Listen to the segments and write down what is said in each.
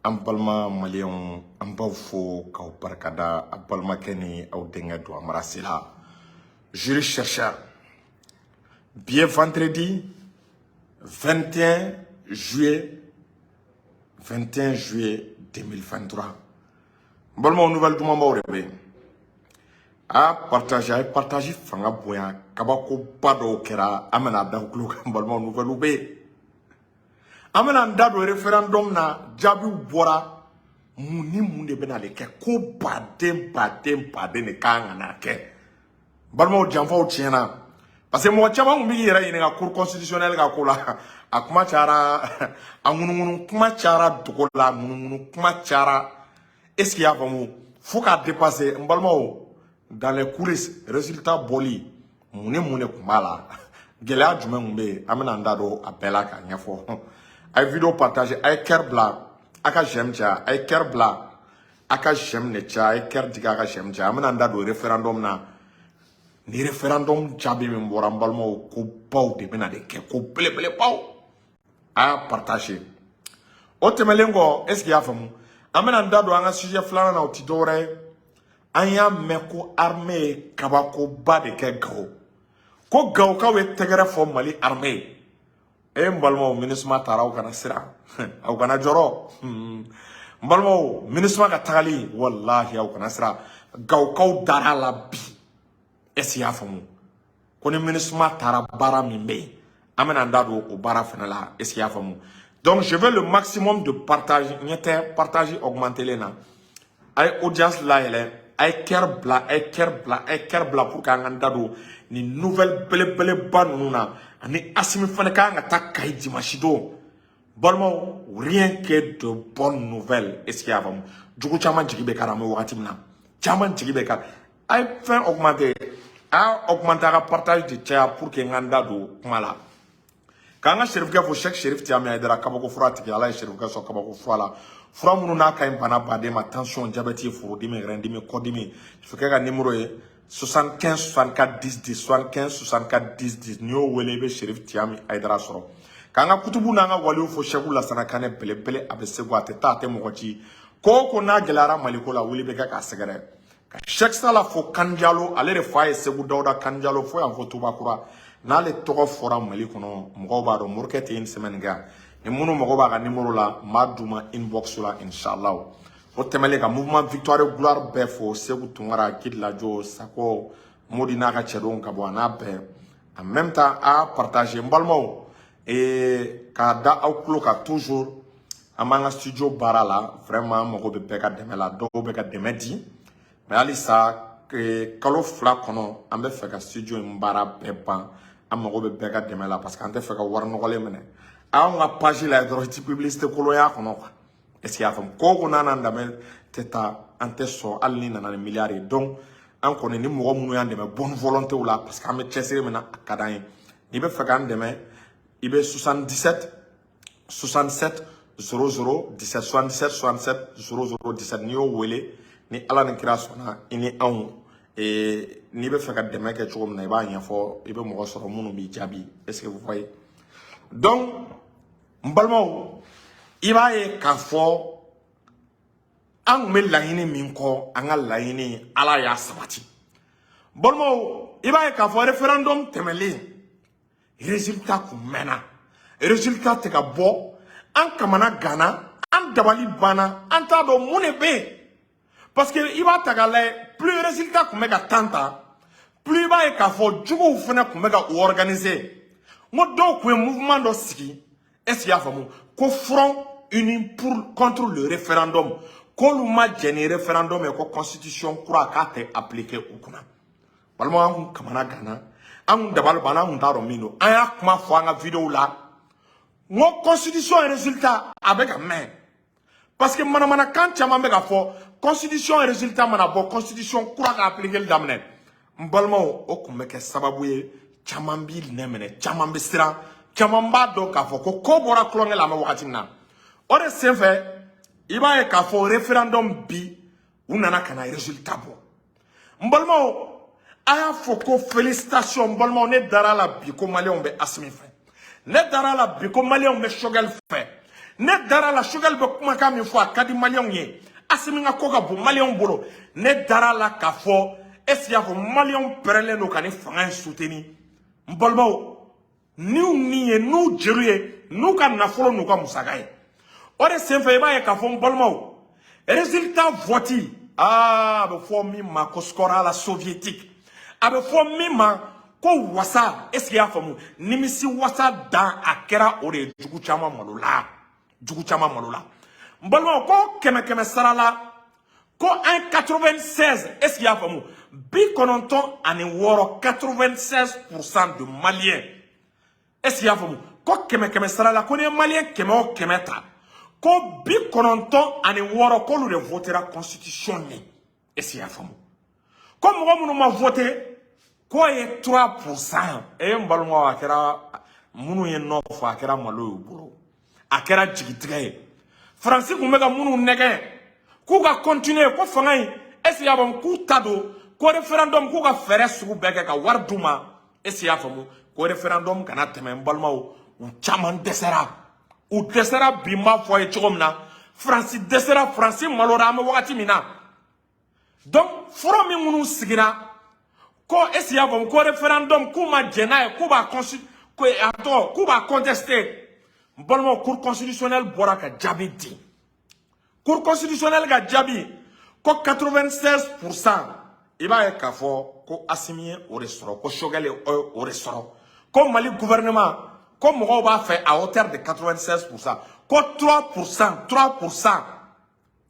An balima maliyɛnw, an b'aw fo k'aw barikada. A balimakɛ ni aw denkɛ don Amara Sila, juriste chercheur. Bi ye vendredi 21 juillet, 21 juillet 2023. N balimaw, nouvelle dumanbaw de bɛ yen. A y'a partage, a ye partage fanga bonya. Kabakoba dɔw kɛra, an bɛna da tulo kan. N balimaw, nouvelle bɛ yen. An bɛna an da don référendum na, jaabiw bɔra. Mun ni mun de bɛna de kɛ? Ko baden baden baden de kan ka na kɛ. Balimaw, janfaw tiɲɛna, parce que mɔgɔ caman tun bɛ k'i yɛrɛ ɲininka Cour constitutionnelle ka ko la. A kuma cayara, a ŋunuŋunu kuma cayara dogo la, a ŋunuŋunu kuma cayara. Est ce que i y'a faamu? Fo k'a dépasser. N balimaw, dans les coulisses, résultat bɔli, mun ni mun de tun b'a la? Gɛlɛya jumɛn tun bɛ yen? An bɛna an da don a bɛɛ la k'a ɲɛfɔ. A ye vidéo partage, a ye cœur bila, a ka j'aime caya. A ye cœur bila, a ka j'aime de caya. A ye cœur jigin, a ka j'aime caya. An bɛna an da don référendum na. Ni référendum jaabi min bɔra, n balimaw, ko baw de bɛna de kɛ, ko belebelebaw. A y'a partage. O tɛmɛnen kɔ, est ce que i y'a faamu? An bɛna an da don an ka sujet filanan na, o ti dɔwɛrɛ ye. An y'a mɛn ko armée ye kabakoba de kɛ Gawo, ko Gawokaw ye tɛgɛrɛ fɔ Mali armée ye. E n balimaw, MINUSMA taara, aw kana siran, aw kana jɔrɔ. N balimaw, MINUSMA ka tagali, walahi, aw kana siran. Gawokaw dara la bi. Est ce que i y'a faamu? Ko ni MINUSMA taara, baara min bɛ yen, an bɛna an da don o baara fana la. Est ce que i y'a faamu? Donc je veux le maximum de partage. Ɲɛ tɛ partage augmenté na. A ye audience layɛlɛ, a ye cœur bila, a ye cœur bila, a ye cœur bila pour que an k'an da don nin nouvelle belebeleba ninnu na. Ani Asimi fana kan ka taa Kayi dimanche don. Balimaw, rien que de bonnes nouvelles. Est ce que i y'a faamu? Jugu caman jigi bɛ kari, an bɛ wagati min na, caman jigi bɛ kari. A ye fɛn augmenté, a y'a augmenté, a ka partage de caya pour que n k'an da don kuma la. K'an ka serifukɛ fo, Cheikh Cherif Tiami Hayidara, kabako fura tigi. Ala ye serifukɛ sɔn kabako fura la, fura minnu n'a ka ɲi bana baden ma: tension, diabète, furudimi, rɛndimi, kɔdimi. Serifukɛ ka numéro ye 75 64 10 10, 75 64 10 10. N'i y'o wele, i bɛ Cherif Tiami Hayidara sɔrɔ. K'an ka kutubu n'an ka waliw fo, Sɛku Lasana Kanɛ belebele, a bɛ Segu, a tɛ taa, a tɛ mɔgɔ ci. Ko o ko n'a gɛlɛyara Maliko la, wuli bɛ kɛ k'a sɛgɛrɛ. Ka Cheikh Sala fo Kanjalo, ale de fa ye Segu Dawuda Kanjalo, fo yan fo Tubakura. N'ale tɔgɔ fɔra Mali kɔnɔ, mɔgɔw b'a dɔn. Morikɛ tɛ une semaine kɛ. Ni minnu mago b'a ka numéro la, n b'a d'u ma inbox la, inshallah. O tɛmɛnen, ka mouvement Victoire et Gloire bɛɛ fo: Segu Tunkara, Kidlajo, Sako Modi n'a ka cɛdenw ka bɔ a n'a bɛɛ. En même temps, a partager, n balimaw, ee k'a da aw tulo kan toujours, an b'an ka studio baara la. Vraiment, an mago bɛ bɛɛ ka dɛmɛ la. Dɔw bɛ ka dɛmɛ di, mais halisa kalo 2 kɔnɔ, an bɛ fɛ ka studio in baara bɛɛ ban. An mago bɛ bɛɛ ka dɛmɛ la, parce que an tɛ fɛ ka wari nɔgɔlen minɛ. Anw ka page la dɔrɔn, i ti publicité kolon y'a kɔnɔ quoi. Est ce que i y'a faamu? Ko o ko n'a n'an dɛmɛ tɛ taa, an tɛ sɔn, hali ni nana ni miliyari ye. Donc an kɔni ni mɔgɔ minnu y'an dɛmɛ bonne volonté la, parce que an bɛ cɛsiri min na, a ka d'an ye. N'i bɛ fɛ k'an dɛmɛ, i bɛ 77 67 00 17, 77 67 00 17. N'i y'o wele, ni Ala ni kira sɔnna, i ni anw, n'i bɛ fɛ ka dɛmɛ kɛ cogo min na, i b'a ɲɛfɔ, i bɛ mɔgɔ sɔrɔ minnu b'i jaabi. Est ce que vous voyez? Donc n balimaw, i b'a ye k'a fɔ an tun bɛ laɲini min kɔ, an ka laɲini, Ala y'a sabati. Balimaw, i b'a ye k'a fɔ référendum tɛmɛlen, résultat kun mɛnna, résultat tɛ ka bɔ. An kamana ganna, an dabali banna, an t'a dɔn mun de bɛ yen, parce que i b'a ta k'a lajɛ, plus résultat kun bɛ ka tan ta, plus i b'a ye k'a fɔ juguw fana kun bɛ ka u organiser. N ko dɔw kun ye mouvement dɔ sigi. Est ce que i y'a faamu? Ko Front uni pour contre le référendum, k'olu ma jɛn ni référendum ye, ko constitution kura k'a tɛ appliquer u kunna. Balimaw, an kun kamana ganna, an kun dabali banna, an kun t'a dɔn min don. An y'a kuma fɔ an ka vidéo la, n ko constitution résultat a bɛ ka mɛn, parce que manamanakan caman bɛ ka fɔ. Constitution résultat mana bɔ, constitution kura ka appliquer daminɛ, n balimaw, o kun bɛ kɛ sababu ye, caman b'i nɛ minɛ, caman bɛ siran, caman b'a dɔn k'a fɔ ko ko bɔra tulonkɛ la. An bɛ wagati min na, o de senfɛ, i b'a ye k'a fɔ référendum bi, u nana ka na résultat bɔ. N balimaw, a y'a fɔ ko félicitation. N balimaw, ne dara la bi ko maliyɛnw bɛ Asimi fɛ. Ne dara la bi ko maliyɛnw bɛ Choguel fɛ. Ne dara la, Choguel bɛ kumakan min fɔ, a ka di Maliyɛnw ye. Asimi ka ko ka bon Maliyɛnw bolo. Ne dara la k'a fɔ, est ce que y'a fɔ, Maliyɛnw pɛrɛlen don ka ni fanga in soutenir. N balimaw, n'u ni ye, n'u jeliw ye, n'u ka nafolo, n'u ka musaka ye. O de senfɛ, i b'a ye k'a fɔ, n balimaw, résultat vote, aa, a bɛ fɔ min ma ko score à la soviétique, a bɛ fɔ min ma ko wasa, est ce que i y'a faamu, nimisi wasa dan, a kɛra o de ye. Jugu caman malo la, jugu caman malo la. N balimaw, ko kɛmɛ kɛmɛ sara la, ko 1,96, est ce que i y'a faamu, 96, 96% de Maliens, est ce que i y'a faamu, ko kɛmɛ kɛmɛ sara la, ko n'i ye Malien 100 o 100 ta, ko 96, k'olu de votera constitution ye. Est ce que i y'a faamu, ko mɔgɔ minnu ma voté, k'o ye 3%. E, n balimaw, a kɛra minnu ye nɔ fɔ, a kɛra malo y'u bolo, a kɛra jigitigɛ ye. Faransi tun bɛ ka minnu nɛgɛ k'u ka continuer ko fanga in, est ce que i y'a faamu, k'u ta don, ko référendum, k'u ka fɛɛrɛ sugu bɛɛ kɛ ka wari d'u ma, est ce que i y'a faamu, ko référendum kana tɛmɛ. N balimaw, u caman dɛsɛra, u dɛsɛra. Bi n b'a fɔ a ye cogo min na, Faransi dɛsɛra, Faransi malora an bɛ wagati min na. Donc fɔlɔ min minnu sigira ko, est ce que i y'a faamu, ko référendum, k'u ma jɛn n'a ye, k'u b'a consu, ko a tɔgɔ, k'u b'a contester. N balimaw, Cour constitutionnelle bɔra ka jaabi di. Cour constitutionnelle ka jaabi ko 96%, i b'a ye k'a fɔ ko Asimi ye o de sɔrɔ, ko Choguel ye o de sɔrɔ, ko Mali gouvernement, ko mɔgɔw b'a fɛ à hauteur de 96%, ko 3%, 3%,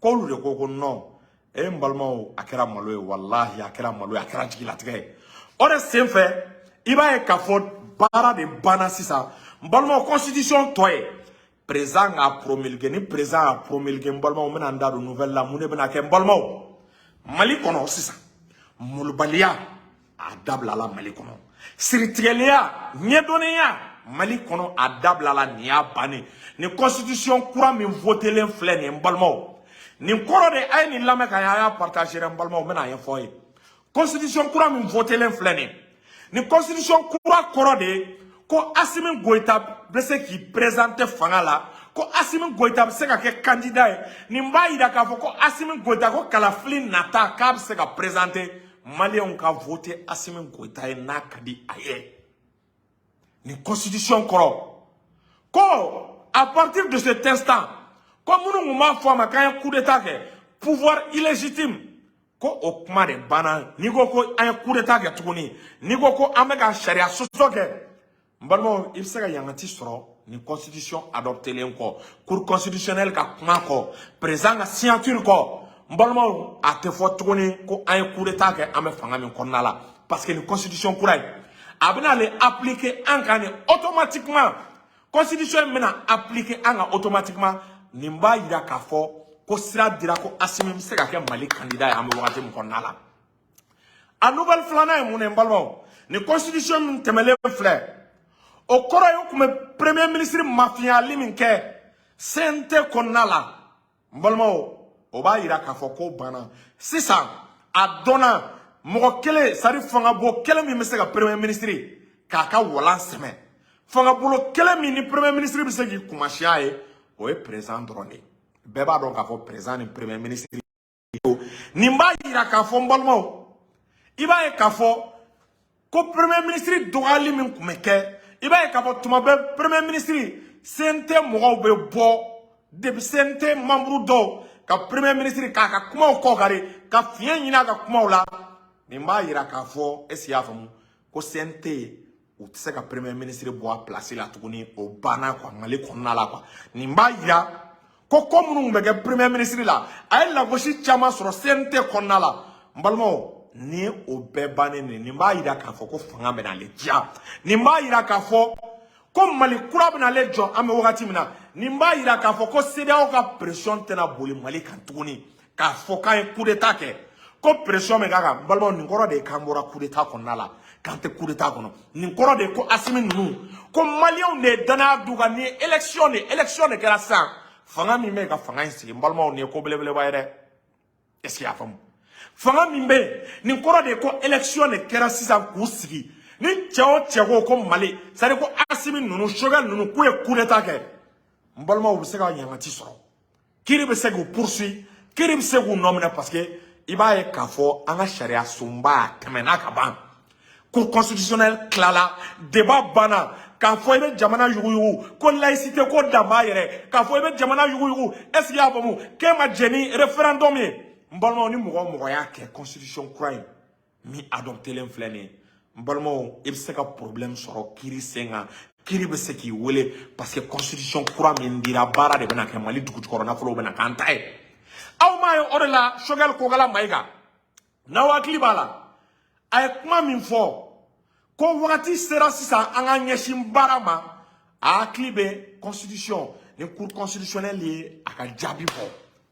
k'olu de ko ko non. E, n balimaw, a kɛra malo ye, walahi, a kɛra malo ye, a kɛra jigilatigɛ ye. O de sen fɛ, i b'a ye k'a fɔ baara de banna sisan. N balimaw, constitution tɔ ye président k'a promulguer. Ni président y'a promulguer, n balimaw, n bɛna n da don nouvelle la. Mun de bɛna kɛ, n balimaw, Mali kɔnɔ sisan? Molobaliya, a dabilala Mali kɔnɔ. Siritigɛliya, ɲɛdɔnnenya Mali kɔnɔ, a dabilala. Nin y'a bannen. Nin constitution kura min votelen filɛ nin ye, n balimaw, nin kɔrɔ de, a ye nin lamɛn ka ɲɛ, a y'a partager. N balimaw, n bɛna a ɲɛfɔ aw ye. Constitution kura min votelen filɛ nin ye, nin constitution kura kɔrɔ de ye ko Asimi Goïta bɛ se k'i présenter fanga la, ko Asimi Goïta bɛ se ka kɛ candidat ye. Nin b'a yira k'a fɔ ko Asimi Goïta, ko kalafili nata, k'a bɛ se ka présenter, Maliyɛnw ka voter Asimi Goïta ye n'a ka di a ye. Nin constitution kɔrɔ ko à partir de cet instant, ko minnu tun b'a fɔ a ma k'an ye coup d'état kɛ, pouvoir illégitime, ko o kuma de banna. N'i ko ko an ye coup d'état kɛ tuguni, n'i ko ko an bɛ ka sariya sɔsɔ kɛ, n balimaw, i bɛ se ka yangati sɔrɔ. Nin constitution adoptelen kɔ, Cour constitutionnelle ka kuma kɔ, président ka signature kɔ, n balimaw, a tɛ fɔ tuguni ko an ye coup d'état kɛ an bɛ fanga min kɔnɔna la, parce que nin constitution kura in, a bɛna ale appliquer an kan de automatiquement. Constitution in bɛna appliquer an kan automatiquement. Nin b'a yira k'a fɔ ko sira dira ko Asimi bɛ se ka kɛ Mali candidat ye an bɛ wagati min kɔnɔna la. A nouvelle filanan ye mun ye, n balimaw? Nin constitution min tɛmɛlen filɛ, o kɔrɔ ye, o tun bɛ premier ministre mafiyali min kɛ CNT kɔnɔna la, n balimaw, o b'a yira k'a fɔ ko banna sisan. A dɔnna mɔgɔ kelen, c'est à dire fangabo kelen min bɛ se ka premier ministre k'a ka walan sɛmɛ, fangabolo kelen min ni premier ministre bɛ se k'i kunmasiya ye, o ye président dɔrɔn de ye. Bɛɛ b'a dɔn k'a fɔ président ni premier ministre. Nin b'a yira k'a fɔ, n balimaw, i b'a ye k'a fɔ ko premier ministre dɔgɔyali min tun bɛ kɛ, i b'a ye k'a fɔ tuma bɛɛ premier ministre, CNT mɔgɔw bɛ bɔ, depuis CNT membre dɔw ka premier ministre k'a ka kumaw kɔkari, ka fiɲɛ ɲini a ka kumaw la. Nin b'a yira k'a fɔ, est ce que i y'a faamu, ko CNT, u tɛ se ka premier ministre bɔ a place la tuguni. O banna quoi, Mali kɔnɔna la quoi. Nin b'a yira ko ko minnu tun bɛ kɛ premier ministre la, a ye lagosi caman sɔrɔ CNT kɔnɔna la. N balimaw, nin ye o bɛɛ bannen de. Nin b'a yira k'a fɔ ko fanga bɛna ale diya. Nin b'a yira k'a fɔ ko Mali kura bɛna ale jɔ an bɛ wagati min na. Nin b'a yira k'a fɔ ko CEDEAO ka pression tɛna boli Mali kan tuguni k'a fɔ k'an ye coup d'état kɛ, ko pression bɛ k'a kan. N balimaw, nin kɔrɔ de ye k'an bɔra coup d'état kɔnɔna la, k'an tɛ coup d'état kɔnɔ. Nin kɔrɔ de ye ko Asimi ninnu, ko Maliyɛnw de ye danaya d'u kan. Nin ye élection de, élection de kɛra sisan. Fanga min bɛ yen ka fanga in sigi, n balimaw, nin ye ko belebeleba ye dɛ. Est ce que i y'a faamu? Fanga min bɛ yen, nin kɔrɔ de ye ko élection de kɛra sisan k'u sigi. Ni cɛ o cɛ ko ko Mali, c'est à dire ko Asimi ninnu, Choguel ninnu, k'u ye coup d'état kɛ, N balimaw, u bɛ se ka ɲangati sɔrɔ, kiiri bɛ se k'u poursuit, kiiri bɛ se k'u nɔ minɛ, parce que i b'a ye k'a fɔ an ka sariya sunba tɛmɛna ka ban. Cour constitutionnelle tilala, débat banna. K'a fɔ i bɛ jamana yuguyugu ko laïcité ko dan b'a yɛrɛ, k'a fɔ i bɛ jamana yuguyugu, est ce que i y'a faamu k'e ma jɛn ni référendum ye? N balimaw, ni mɔgɔ o mɔgɔ y'a kɛ, constitution kura in min adoptélen filɛ nin ye, n balimaw, i bɛ se ka problème sɔrɔ kiiri sen kan, kiiri bɛ se k'i wele, parce que constitution kura min dira, baara de bɛna kɛ, Mali dugu jukɔrɔ nafolo bɛna k'an ta ye. Aw m'a ye, o de la Choguel Kokalla Maïga, n'aw hakili b'a la, a ye kuma min fɔ ko wagati sera sisan an ka ɲɛsin baara ma, a hakili bɛ constitution ni cour constitutionnelle ye a ka jaabi bɔ,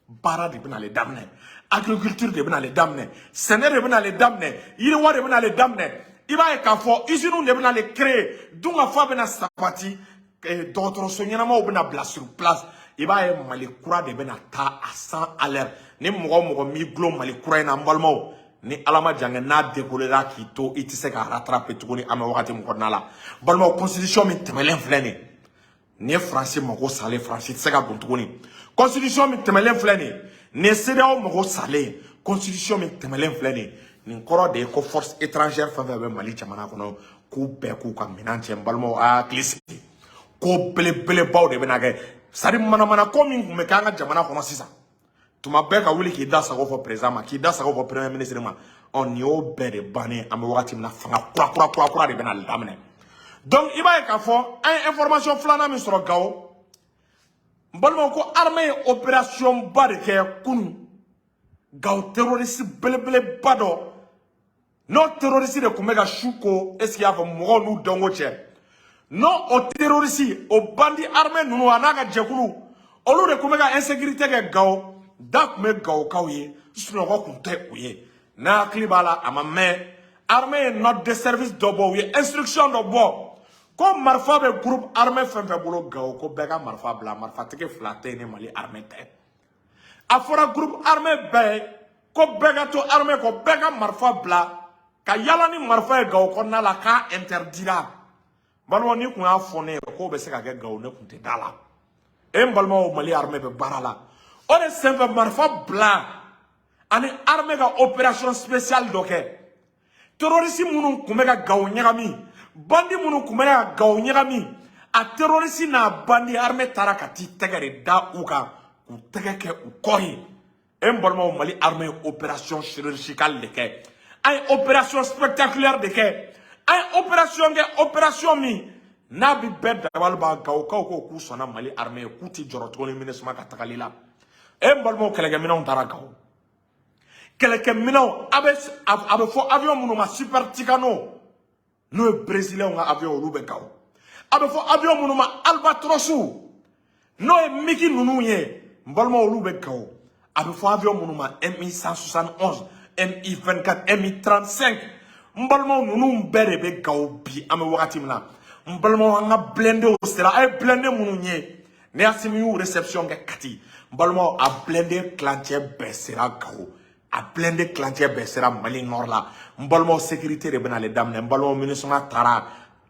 baara de bɛna ale daminɛ, agriculture de bɛna ale daminɛ, sɛnɛ de bɛna ale daminɛ, yiriwa de bɛna ale daminɛ. I b'a ye k'a fɔ usines de bɛna ale créer, dunkafa bɛna sabati, dɔgɔtɔrɔso ɲɛnamaw bɛna bila sur place. I b'a ye, Mali kura de bɛna taa à 100 à l'heure. Ni mɔgɔ o mɔgɔ m'i gulon Mali kura in na, n balimaw, ni Ala ma jan kɛ, n'a décollera k'i to, i tɛ se ka rattraper tuguni. An bɛ wagati min kɔnɔna la, balimaw, constitution min tɛmɛlen filɛ nin ye, nin ye Faransi mago salen, Faransi tɛ se ka don tuguni. Constitution min tɛmɛlen filɛ nin ye, nin ye CEDEAO mago salen. Constitution min tɛmɛlen filɛ nin ye, nin kɔrɔ de ye ko force étrangère fɛn fɛn bɛ Mali jamana kɔnɔ, k'u bɛɛ k'u ka minɛn cɛ. N balimaw, a y'a hakili sigi, ko belebelebaw de bɛna kɛ. C'est à dire, manamana ko min tun bɛ kɛ an ka jamana kɔnɔ sisan, tuma bɛɛ ka wuli k'i da sago fɔ président ma, k'i da sago fɔ premier ministre ma, ɔ nin y'o bɛɛ de bannen. An bɛ wagati min na, fanga kura kura kura kura de bɛna daminɛ. Donc i b'a ye k'a fɔ an ye information filanan min sɔrɔ Gawo, n balimaw, ko armée ye opération ba de kɛ kunun Gawo. Terroriste belebeleba dɔ, n'o terroriste de tun bɛ ka su ko, est ce que i y'a fɔ, mɔgɔw n'u dɔnko cɛ, n'o o terroriste, o bandit armé ninnu a n'a ka jɛkulu, olu de tun bɛ ka insécurité kɛ Gawo. Da tun bɛ Gawokaw ye, sunɔgɔ tun tɛ u ye. N'a hakili b'a la, a ma mɛn, armée ye note de service dɔ bɔ, u ye instruction dɔ bɔ ko marifa bɛ groupe armé fɛn fɛn bolo Gawo, ko bɛɛ ka marifa bila, marifatigi fila tɛ yen ni Mali armée tɛ. A fɔra groupe armé bɛɛ ye ko bɛɛ ka to armée kɔ, bɛɛ ka marifa bila, ka yala ni marifa ye Gawo kɔnɔna la, k'a interdira. Balimaw, ni kun y'a fɔ ne ye k'o bɛ se ka kɛ Gawo, ne kun tɛ da la. E n balimaw, Mali armée bɛ baara la. O de senfɛ, marifa bila ani armée ka opération spéciale dɔ kɛ, terroriste minnu tun bɛ ka Gawo ɲagami, bandit minnu tun bɛ ka Gawo ɲagami, a terroriste n'a bandit, armée taara ka t'i tɛgɛ de da u kan, k'u tɛgɛ kɛ u kɔ ye. E n balimaw, Mali armée ye opération chirurgicale de kɛ, an ye opération spectaculaire de kɛ, an ye opération kɛ, opération min n'a bi bɛɛ dabali ban. Gawokaw ko k'u sɔnna Mali armée ye, k'u ti jɔrɔ tuguni MINUSMA ka tagali la. E n balimaw, kɛlɛkɛminɛnw taara Gawo, kɛlɛkɛminɛnw, a bɛ fɔ avion minnu ma Super Tucano, n'o ye Brésilien ka avion, olu bɛ Gawo. A bɛ fɔ avion minnu ma Albatros, n'o ye MiG ninnu ye, n balimaw, olu bɛ Gawo. A bɛ fɔ avion minnu ma Mi 171, Mi 24, Mi 35, n balimaw, ninnu bɛɛ de bɛ Gawo bi. An bɛ wagati min na, n balimaw, an ka blindéw sera. A ye blindé minnu ye ne Assimi y'u réception kɛ Kati, n balimaw, a blindé tilancɛ bɛɛ sera Gawo, a blindé tilancɛ bɛɛ sera Mali nord la. N balimaw, sécurité de bɛna ale daminɛ. N balimaw, MINUSMA taara,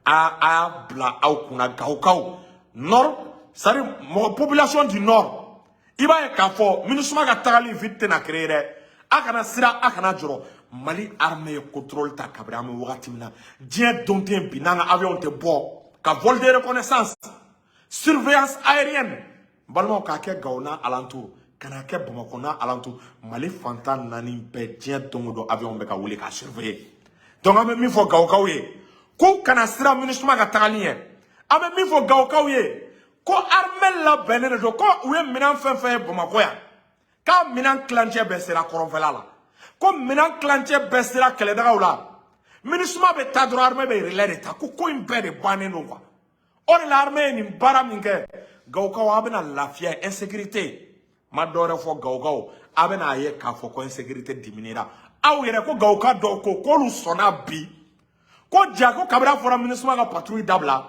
a bila aw kunna, Gawokaw, nord, c'est à dire mɔgɔ population du nord, i b'a ye k'a fɔ MINUSMA ka tagali vide tɛna créer dɛ. A kana siran, a kana jɔrɔ. Mali armée ye contrôle ta kabini an bɛ wagati min na. Diɲɛ don tɛ yen bi n'an ka avion tɛ bɔ ka vol de reconnaissance, surveillance aérienne, n balimaw, k'a kɛ Gawo n'a alentour, ka n'a kɛ Bamakɔ n'a alentour, Mali fantan naani bɛɛ, diɲɛ don o don avion bɛ ka wuli k'a surveiller. Donc an bɛ min fɔ Gawokaw ye, k'u kana siran MINUSMA ka tagali ɲɛ. An bɛ min fɔ Gawokaw ye, ko armée labɛnnen de don, ko u ye minɛn fɛn fɛn ye Bamakɔ yan, k'a minɛn tilancɛ bɛɛ sera kɔrɔnfɛla la, ko minɛn tilancɛ bɛɛ sera kɛlɛdagaw la. MINUSMA bɛ taa dɔrɔn, armée bɛ relais de ta, ko ko in bɛɛ de bannen don quoi. O de la armée ye nin baara min kɛ Gawokaw, a bɛna lafiya. Insécurité ma dɔwɛrɛ fɔ Gawokaw, a bɛna a ye k'a fɔ ko insécurité diminuera. Aw yɛrɛ ko Gawoka dɔw ko k'olu sɔnna bi, ko ja ko kabini a fɔra MINUSMA ka patrouille dabila,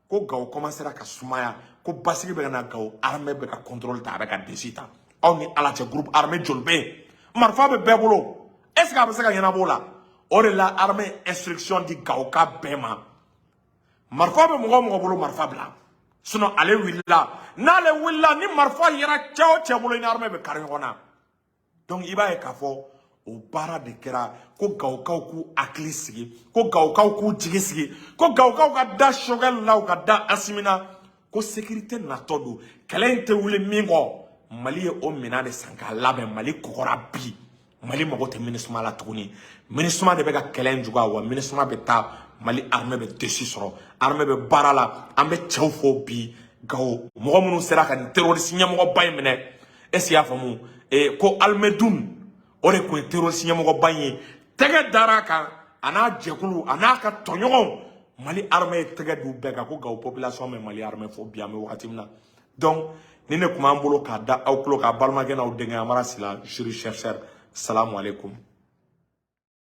ko Gawo commencera ka sumaya, ko basigi bɛ ka na Gawo, armée bɛ ka contrôle ta, a bɛ ka dessus ta. Aw ni Ala cɛ, groupe armé joli bɛ yen, marifa bɛ bɛɛ bolo, est ce que a bɛ se ka ɲɛnabɔ o la? O de la armée instruction di Gawoka bɛɛ ma, marifa bɛ mɔgɔ o mɔgɔ bolo, marifa bila. Sinon ale wulila, n'ale wulila ni marifa yera cɛ o cɛ bolo, i ni armée bɛ kari ɲɔgɔn na. Donc i b'a ye k'a fɔ o baara de kɛra ko Gawokaw k'u hakili sigi, ko Gawokaw k'u jigi sigi, ko Gawokaw ka da Choguel la, u ka da Assimi na, ko sécurité natɔ don. Kɛlɛ in tɛ wuli min kɔ, Mali ye o minɛn de san k'a labɛn. Mali kɔgɔra bi, Mali mago tɛ MINUSMA la tuguni. MINUSMA de bɛ ka kɛlɛ in juguya wa MINUSMA bɛ taa, Mali armée bɛ dessus sɔrɔ, armée bɛ baara la. An bɛ cɛw fo bi, Gawo mɔgɔ minnu sera ka nin terroriste ɲɛmɔgɔba in minɛ. Est ce que i y'a faamu? Ko Almedun, o de tun ye terroriste ɲɛmɔgɔba in ye. Tɛgɛ dara a kan, a n'a jɛkulu, a n'a ka tɔɲɔgɔnw, Mali armée ye tɛgɛ d'u bɛɛ kan. Ko Gawo population bɛ Mali armée fo bi, an bɛ wagati min na. Donc ni ne tun b'an bolo k'a da aw tulo k'a balimakɛ n'aw denkɛ Amara Sila, juriste chercheur. Salamu aleykum.